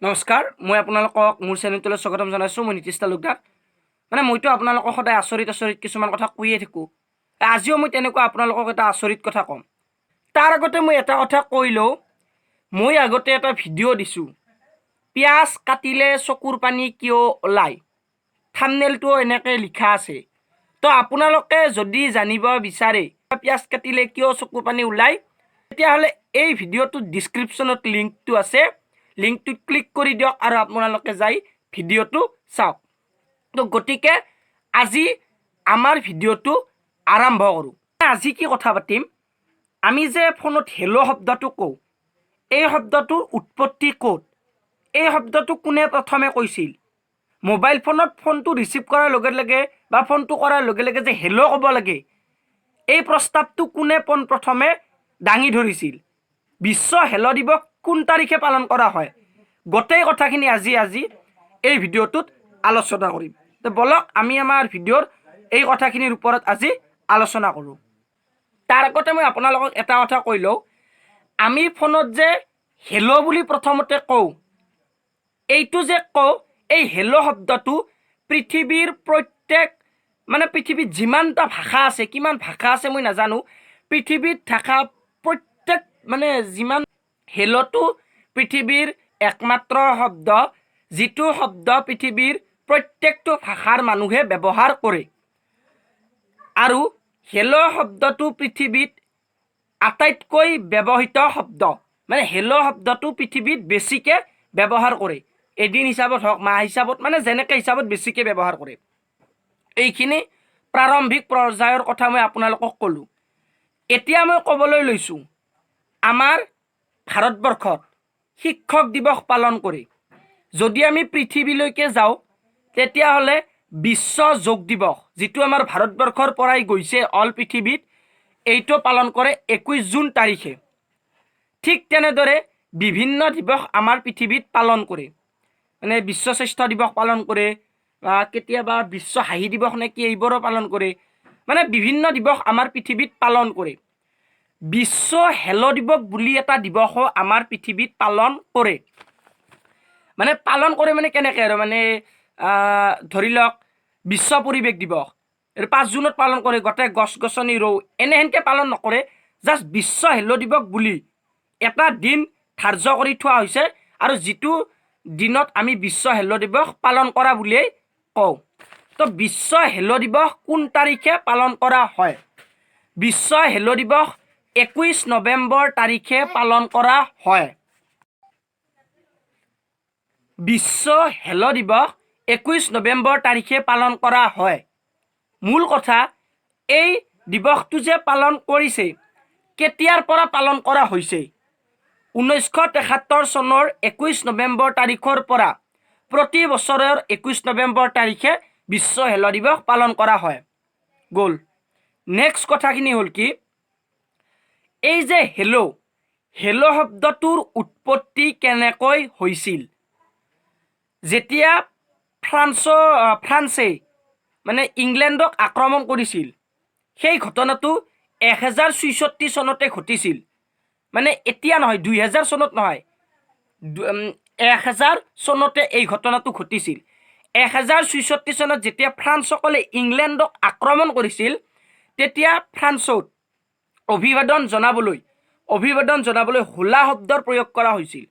নমস্কাৰ, মই আপোনালোকক মোৰ চেনেলটোলৈ স্বাগতম জনাইছোঁ। মই নীতিশ তালুকদাৰ। মানে মইতো আপোনালোকক সদায় আচৰিত আচৰিত কিছুমান কথা কৈয়ে থাকোঁ। আজিও মই তেনেকুৱা আপোনালোকক এটা আচৰিত কথা ক'ম। তাৰ আগতে মই এটা কথা কৈ লওঁ। মই আগতে এটা ভিডিঅ' দিছোঁ, "পিঁয়াজ কাটিলে চকুৰ পানী কিয় ওলায়?" থামনেলটোও এনেকৈ লিখা আছে। তো আপোনালোকে যদি জানিব বিচাৰে পিঁয়াজ কাটিলে কিয় চকুৰ পানী ওলায়, তেতিয়াহ'লে এই ভিডিঅ'টোৰ ডিছক্ৰিপশ্যনত লিংকটো আছে। লিংকটোত ক্লিক কৰি দিয়ক আৰু আপোনালোকে যাই ভিডিঅ'টো চাওক। তো গতিকে আজি আমাৰ ভিডিঅ'টো আৰম্ভ কৰোঁ। আজি কি কথা পাতিম? আমি যে ফোনত হেল্ল' শব্দটো কওঁ, এই শব্দটোৰ উৎপত্তি ক'ত? এই শব্দটো কোনে প্ৰথমে কৈছিল? মোবাইল ফোনত ফোনটো ৰিচিভ কৰাৰ লগে লগে বা ফোনটো কৰাৰ লগে লগে যে হেল্ল' ক'ব লাগে, এই প্ৰস্তাৱটো কোনে পোনপ্ৰথমে দাঙি ধৰিছিল? বিশ্ব হেল্ল' দিৱস কোন তাৰিখে পালন কৰা হয়? গোটেই কথাখিনি আজি আজি এই ভিডিঅ'টোত আলোচনা কৰিম। তো বলক, আমি আমাৰ ভিডিঅ'ৰ এই কথাখিনিৰ ওপৰত আজি আলোচনা কৰোঁ। তাৰ আগতে মই আপোনালোকক এটা কথা কৈ লওঁ। আমি ফোনত যে হেল্ল' বুলি প্ৰথমতে কওঁ, এইটো যে কওঁ, এই হেল্ল' শব্দটো পৃথিৱীৰ প্ৰত্যেক, মানে পৃথিৱীত যিমানটা ভাষা আছে, কিমান ভাষা আছে মই নাজানো, পৃথিৱীত থকা প্ৰত্যেক, মানে যিমান, হেল্ল'টো পৃথিৱীৰ একমাত্ৰ শব্দ যিটো শব্দ পৃথিৱীৰ প্ৰত্যেকটো ভাষাৰ মানুহে ব্যৱহাৰ কৰে। আৰু হেল্ল' শব্দটো পৃথিৱীত আটাইতকৈ ব্যৱহৃত শব্দ। মানে হেল্ল' শব্দটো পৃথিৱীত বেছিকৈ ব্যৱহাৰ কৰে। এদিন হিচাপত হওক, মাহ হিচাপত, মানে যেনেকৈ হিচাপত বেছিকৈ ব্যৱহাৰ কৰে। এইখিনি প্ৰাৰম্ভিক পৰ্যায়ৰ কথা মই আপোনালোকক ক'লোঁ। এতিয়া মই ক'বলৈ লৈছোঁ, আমাৰ ভাৰতবৰ্ষত শিক্ষক দিৱস পালন কৰে। যদি আমি পৃথিৱীলৈকে যাওঁ, তেতিয়াহ'লে বিশ্ব যোগ দিৱস, যিটো আমাৰ ভাৰতবৰ্ষৰ পৰাই গৈছে অল পৃথিৱীত, এইটো পালন কৰে 21 জুন তাৰিখে। ঠিক তেনেদৰে বিভিন্ন দিৱস আমাৰ পৃথিৱীত পালন কৰে। মানে বিশ্ব স্বাস্থ্য দিৱস পালন কৰে বা কেতিয়াবা বিশ্ব হাঁহি দিৱস নে কি, এইবোৰো পালন কৰে। মানে বিভিন্ন দিৱস আমাৰ পৃথিৱীত পালন কৰে। বিশ্ব হেল্ল' দিৱস বুলি এটা দিৱসো আমাৰ পৃথিৱীত পালন কৰে। মানে পালন কৰে মানে কেনেকৈ আৰু, মানে ধৰি লওক বিশ্ব পৰিৱেশ দিৱস, এইটো 5 জুনত পালন কৰে, গোটেই গছ গছনি ৰুওঁ, এনেহেনকৈ পালন নকৰে। জাষ্ট বিশ্ব হেল্ল' দিৱস বুলি এটা দিন ধাৰ্য কৰি থোৱা হৈছে আৰু যিটো দিনত আমি বিশ্ব হেল্ল' দিৱস পালন কৰা বুলিয়েই কওঁ। তো বিশ্ব হেল্ল' দিৱস কোন তাৰিখে পালন কৰা হয়? বিশ্ব হেল্ল' দিৱস 21 নৱেম্বৰ তাৰিখে পালন কৰা হয়। বিশ্ব হেল্ল' দিৱস 21 নৱেম্বৰ তাৰিখে পালন কৰা হয়। মূল কথা, এই দিৱসটো যে পালন কৰিছে, কেতিয়াৰ পৰা পালন কৰা হৈছে? 1973 চনৰ 21 নৱেম্বৰ তাৰিখৰ পৰা প্ৰতি বছৰৰ 21 নৱেম্বৰ তাৰিখে বিশ্ব হেল্ল' দিৱস পালন কৰা হয়। গ'ল। নেক্সট কথাখিনি হ'ল কি, এই যে হেল্ল', হেল্ল' শব্দটোৰ উৎপত্তি কেনেকৈ হৈছিল? যেতিয়া ফ্ৰান্সে মানে ইংলেণ্ডক আক্ৰমণ কৰিছিল, সেই ঘটনাটো 1066 চনতে ঘটিছিল। মানে এতিয়া নহয়, 2000 চনত নহয়, 1000 চনতে এই ঘটনাটো ঘটিছিল। 1066 চনত যেতিয়া ফ্ৰান্সসকলে ইংলেণ্ডক আক্ৰমণ কৰিছিল, তেতিয়া ফ্ৰান্সত অভিবাদন জনাবলৈ হোলা শব্দৰ প্ৰয়োগ কৰা হৈছিল।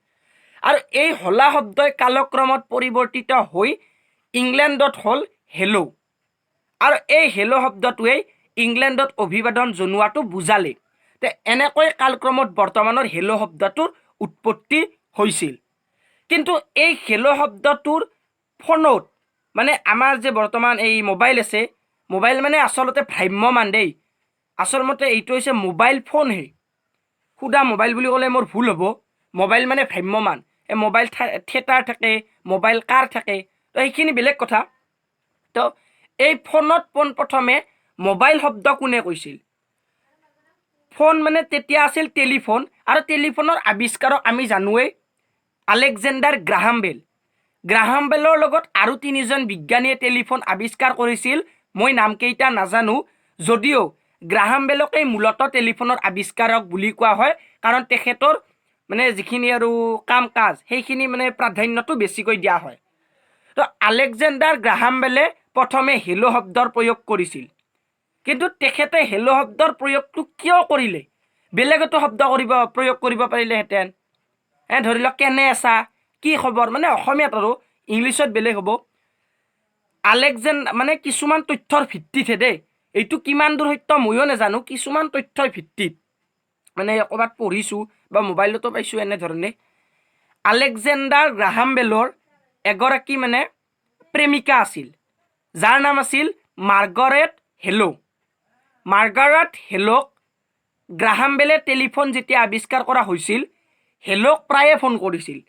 আৰু এই হোলা শব্দই কালক্ৰমত পৰিৱৰ্তিত হৈ ইংলেণ্ডত হ'ল হেল্ল'। আৰু এই হেল্ল' শব্দটোৱেই ইংলেণ্ডত অভিবাদন জনোৱাটো বুজালে। তে এনেকৈ কালক্ৰমত বৰ্তমানৰ হেল্ল' শব্দটোৰ উৎপত্তি হৈছিল। কিন্তু এই হেল্ল' শব্দটোৰ ফোনত, মানে আমাৰ যে বৰ্তমান এই মোবাইল আছে, মোবাইল মানে আচলতে ভ্ৰাম্যমান দেই, আচলমতে এইটো হৈছে মোবাইল ফোনহে। সুদা মোবাইল বুলি ক'লে মোৰ ভুল হ'ব। মোবাইল মানে ভ্ৰাম্যমান। এই মোবাইল থিয়েটাৰ থাকে, মোবাইল কাৰ থাকে, তো সেইখিনি বেলেগ কথা। তো এই ফোনত পোনপ্ৰথমে মোবাইল শব্দ কোনে কৈছিল? ফোন মানে তেতিয়া আছিল টেলিফোন। আৰু টেলিফোনৰ আৱিষ্কাৰক আমি জানোৱেই, আলেকজেণ্ডাৰ গ্ৰাহাম বেল। গ্ৰাহাম বেলৰ লগত আৰু তিনিজন বিজ্ঞানীয়ে টেলিফোন আৱিষ্কাৰ কৰিছিল। মই নামকেইটা নাজানো যদিও গ্ৰাহাম বেলকেই মূলতঃ টেলিফোনৰ আৱিষ্কাৰক বুলি কোৱা হয়, কাৰণ তেখেতৰ মানে যিখিনি আৰু কাম কাজ, সেইখিনি মানে প্ৰাধান্যটো বেছিকৈ দিয়া হয়। তো আলেকজেণ্ডাৰ গ্ৰাহাম বেলে প্ৰথমে হেল্ল' শব্দৰ প্ৰয়োগ কৰিছিল। কিন্তু তেখেতে হেল্ল' শব্দৰ প্ৰয়োগটো কিয় কৰিলে? বেলেগতো শব্দ প্ৰয়োগ কৰিব পাৰিলেহেঁতেন। ধৰি লওক, কেনে আছা, কি খবৰ, মানে অসমীয়াত আৰু, ইংলিছত বেলেগ হ'ব। মানে কিছুমান তথ্যৰ ভিত্তিতহে দেই, এইটো কিমান দূৰ সত্য ময়ো নাজানো। কিছুমান তথ্যৰ ভিত্তিত, মানে ক'ৰবাত পঢ়িছোঁ বা মোবাইলতো পাইছোঁ এনেধৰণে, আলেকজেণ্ডাৰ গ্ৰাহাম বেলৰ এগৰাকী মানে প্ৰেমিকা আছিল, যাৰ নাম আছিল মাৰ্গাৰেট হেলো। মাৰ্গাৰেট হেলোক গ্ৰাহাম বেলে টেলিফোন যেতিয়া আৱিষ্কাৰ কৰা হৈছিল, হেলোক প্ৰায়ে ফোন কৰিছিল,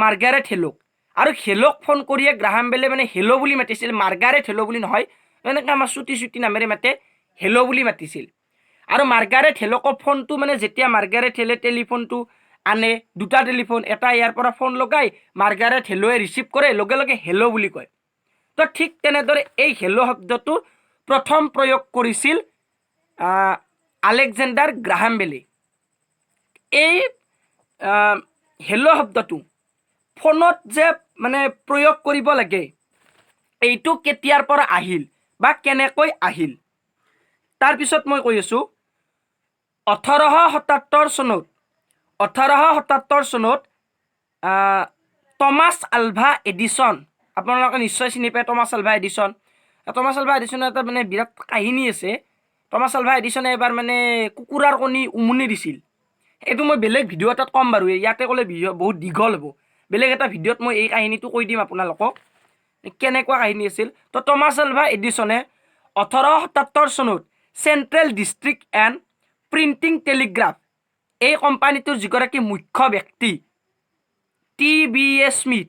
মাৰ্গাৰেট হেলোক। আৰু হেলোক ফোন কৰিয়ে গ্ৰাহাম বেলে মানে হেলো বুলি মাতিছিল, মাৰ্গাৰেট হেলো বুলি নহয়। এনেকৈ আমাৰ চুটি চুটি নামেৰে মাতে, হেলো বুলি মাতিছিল। আৰু মাৰ্গাৰেট হেলোকৰ ফোনটো মানে যেতিয়া মাৰ্গাৰেট হেলে টেলিফোনটো আনে, দুটা টেলিফোন, এটা ইয়াৰ পৰা ফোন লগাই মাৰ্গাৰেট হেলোৱে ৰিচিভ কৰে, লগে লগে হেলো বুলি কয়। তো ঠিক তেনেদৰে এই হেলো শব্দটো প্ৰথম প্ৰয়োগ কৰিছিল আলেকজেণ্ডাৰ গ্ৰাহাম বেলে। এই হেলো শব্দটো ফোনত যে মানে প্ৰয়োগ কৰিব লাগে, এইটো কেতিয়াৰ পৰা আহিল বা কেনেকৈ আহিল? তাৰপিছত মই কৈ আছোঁ, 1877 চনত টমাছ আলভা এডিছন, আপোনালোকে নিশ্চয় চিনি পায় Thomas Alva Edison. Thomas Alva এডিছনৰ এটা মানে বিৰাট কাহিনী আছে। টমাছ আলভা এডিছনে এবাৰ মানে কুকুৰাৰ কণী উমনি দিছিল। এইটো মই বেলেগ ভিডিঅ' এটাত ক'ম বাৰু, ইয়াতে ক'লে ভিডিঅ' বহুত দীঘল হ'ব। বেলেগ এটা ভিডিঅ'ত মই এই কাহিনীটো কৈ দিম আপোনালোকক, কেনেকুৱা কাহিনী আছিল। তো টমাছ আলভা এডিছনে 1877 চনত central district and printing Telegraph এই কোম্পানীটোৰ যিগৰাকী মুখ্য ব্যক্তি টি বি এ স্মিথ,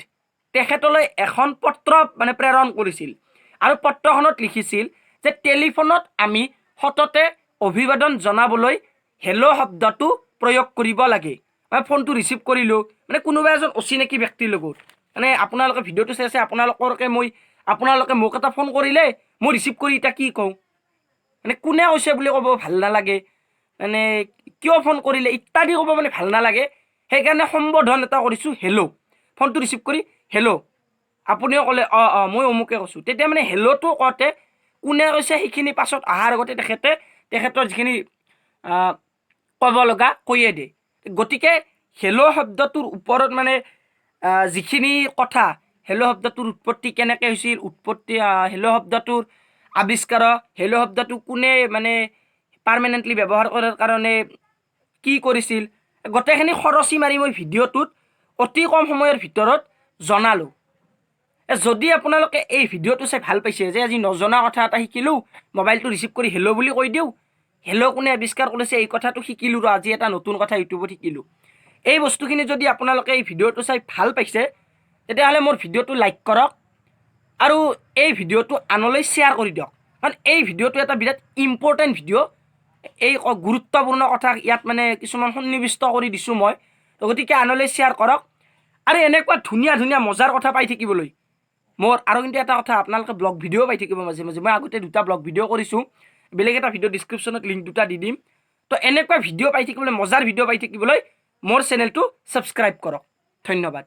তেখেতলৈ এখন পত্ৰ মানে প্ৰেৰণ কৰিছিল। আৰু পত্ৰখনত লিখিছিল যে টেলিফোনত আমি সততে অভিবাদন জনাবলৈ হেল্ল' শব্দটো প্ৰয়োগ কৰিব লাগে। মানে ফোনটো ৰিচিভ কৰিলোঁ, মানে কোনোবা এজন অচিনাকি ব্যক্তিৰ লগত, মানে আপোনালোকে ভিডিঅ'টো চাই আছে, আপোনালোকৰকে মই, আপোনালোকে মোক এটা ফোন কৰিলে মই ৰিচিভ কৰি এতিয়া কি কওঁ? মানে কোনে কৈছে বুলি ক'ব ভাল নালাগে, মানে কিয় ফোন কৰিলে ইত্যাদি ক'ব মানে ভাল নালাগে। সেইকাৰণে সম্বোধন এটা কৰিছোঁ, হেল্ল'। ফোনটো ৰিচিভ কৰি হেল্ল' আপুনিও ক'লে, "অঁ অঁ, মই অমুকে কৈছোঁ।" তেতিয়া মানে হেল্ল'টো কওঁতে কোনে কৈছে সেইখিনি পাছত অহাৰ আগতে তেখেতে তেখেতৰ যিখিনি ক'ব লগা কৈয়ে দিয়ে। গতিকে হেল্ল' শব্দটোৰ ওপৰত মানে যিখিনি কথা, হেল্ল' শব্দটোৰ উৎপত্তি কেনেকৈ হৈছিল, উৎপত্তি, হেল্ল' শব্দটোৰ আৱিষ্কাৰক, হেল্ল' শব্দটো কোনে মানে পাৰ্মানেণ্টলি ব্যৱহাৰ কৰাৰ কাৰণে কি কৰিছিল, গোটেইখিনি খৰচি মাৰি মই ভিডিঅ'টোত অতি কম সময়ৰ ভিতৰত জনালোঁ। যদি আপোনালোকে এই ভিডিঅ'টো চাই ভাল পাইছে যে আজি নজনা কথা এটা শিকিলোঁ, মোবাইলটো ৰিচিভ কৰি হেল্ল' বুলি কৈ দিওঁ, হেল্ল' কোনে আৱিষ্কাৰ কৰিছে এই কথাটো শিকিলোঁ, ৰ আজি এটা নতুন কথা ইউটিউবত শিকিলোঁ, এই বস্তুখিনি যদি আপোনালোকে এই ভিডিঅ'টো চাই ভাল পাইছে, তেতিয়াহ'লে মোৰ ভিডিঅ'টো লাইক কৰক আৰু এই ভিডিঅ'টো আনলৈ শ্বেয়াৰ কৰি দিয়ক। কাৰণ এই ভিডিঅ'টো এটা বিৰাট ইম্পৰ্টেণ্ট ভিডিঅ'। এই গুৰুত্বপূৰ্ণ কথা ইয়াত মানে কিছুমান সন্নিৱিষ্ট কৰি দিছোঁ মই। তো গতিকে আনলৈ শ্বেয়াৰ কৰক আৰু এনেকুৱা ধুনীয়া ধুনীয়া মজাৰ কথা পাই থাকিবলৈ মোৰ। আৰু কিন্তু এটা কথা, আপোনালোকে ব্লগ ভিডিঅ' পাই থাকিব মাজে মাজে। মই আগতে দুটা ব্লগ ভিডিঅ' কৰিছোঁ, বেলেগ এটা ভিডিঅ' ডিছক্ৰিপশ্যনত লিংক দুটা দি দিম। তো এনেকুৱা ভিডিঅ' পাই থাকিবলৈ, মজাৰ ভিডিঅ' পাই থাকিবলৈ মোৰ চেনেলটো ছাবস্ক্ৰাইব কৰক। ধন্যবাদ।